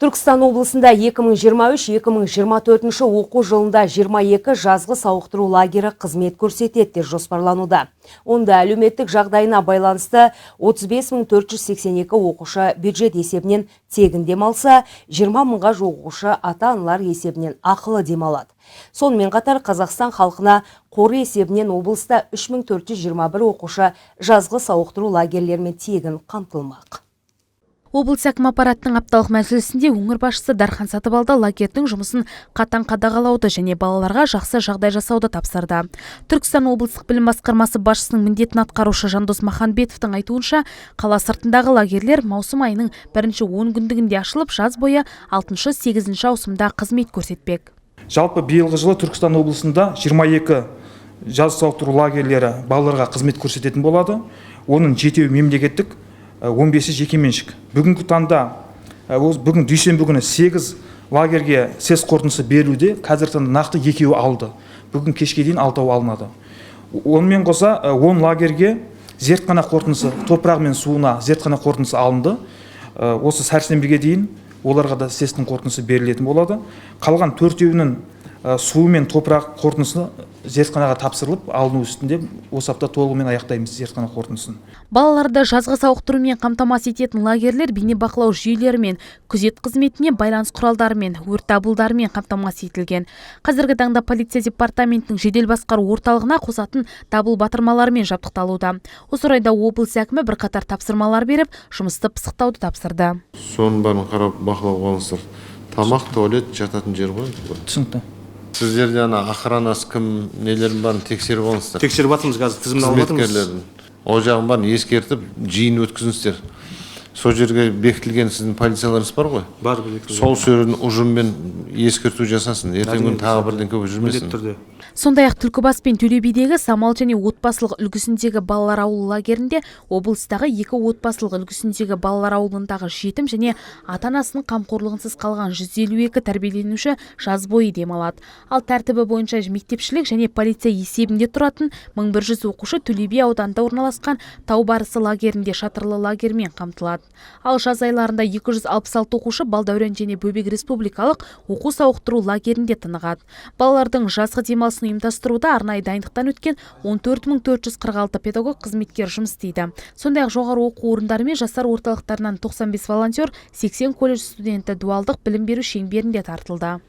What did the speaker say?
Түркістан облысында 2023-2024 оқу жылында 22 жазғы сауықтыру лагері қызмет көрсетеді деп жоспарлануда. Онда әлеуметтік жағдайына байланысты 35 482 оқушы бюджет есебінен тегін демалса, 20 мыңға жуық оқушы ата-аналар есебінен ақылы демалады. Сонымен қатар, Қазақстан халқына қоры есебінен облыста 3421 оқушы жазғы сауықтыру лагерлерімен тегін қамтылмақ. Облыс әкімі аппаратының апталық мәжілісінде өңір басшысы Дархан Сатыбалды лагердің жұмысын қатаң қадағалауды және балаларға жақсы жағдай жасауды тапсырды. Түркістан облыстық білім басқармасы басшысының міндетін атқарушы Жандос Маханбетовтің айтуынша, қала сыртындағы лагерлер маусым айының бірінші 10 күндігінде ашылып, жаз бойы 6-8 ауысымда қызмет көрсетпек. Жалпы, биылғы жылы Түркістан облысында 22 жаз сауықтыру лагерлері балаларға қызмет көрсететін болады. Оның жетеуі мемлекеттік, 15-і жекеменшік. Бүгінгі таңда, бүгін, дүйсенбі күні 8 лагерге СЭС қорытындысы берілуде. Қазіргі таңда нақты екеуі алды. Бүгін кешке дейін алтауы алынады. Онымен қоса, 10 лагерге зертхана қорытындысы, топырағы мен суына зертхана қорытындысы алынды. Осы сәрсенбіге дейін оларға да СЭС-тің қорытындысы берілетін болады. Қалған төртеуінің суы мен топырақ қорытындысы зертханаға тапсырылып, алыну үстінде. Осы апта толығымен аяқтаймыз зертхана қорытындысын. Балаларды жазғы сауықтырумен қамтамасыз ететін лагерлер бейнебақылау жүйелерімен, күзет қызметіне байланыс құралдарымен, өрт дабылдарымен қамтамасыз етілген. Қазіргі таңда полиция департаментінің жедел басқару орталығына қосатын дабыл батырмаларымен жабдықталуда. Осы орайда облыс әкімі бірқатар тапсырмалар беріп, жұмысты пысықтауды тапсырды. Соның бәрін қарап, бақылауға алыңыздар. Тамақ, туалет, жататын жер ғой. Түсінікті. Сіздерде ана охранасы кім, нелерін, бәрін тексеріп алыңыздар. Тексеріп жатырмыз қазір, тізімін алып жатырмыз. Қызметкерлерін, ол жағын бәрін ескертіп, жиын өткізіңіздер. Сол жерге бекітілген сіздің полицияларыңыз бар ғой. Бар, бекітілген. Сол жердің ұжыммен ескерту жасасын, ертеңгі күні тағы бірдеңке болып жүрмесін. Міндетті түрде. Сондай ақ Түлкібас пен Төле бидегі Самал және отбасылық үлгісіндегі балалар ауылы лагерінде, облыстағы екі отбасылық үлгісіндегі балалар ауылындағы жетім және ата-анасының қамқорлығынсыз қалған 152 тәрбиеленуші жаз бойы демалады. Ал тәртібі бойынша мектепішілік және полиция есебінде тұратын 1100 оқушы Төле би ауданында орналасқан Тау барысы лагерінде шатырлы лагермен қамтылады. Ал жаз айларында 266 оқушы Балдәурен және Бөбек республикалық оқу сауықтыру лагерінде тынығады. Балалардың жазғы демалысын ұйымдастыруда арнайы дайындықтан өткен 14 446 педагог қызметкер жұмыс істейді. Сондай ақ жоғары оқу орындары мен жастар орталықтарынан 95 волонтер, 80 колледж студенті дуалдық білім беру шеңберінде тартылды.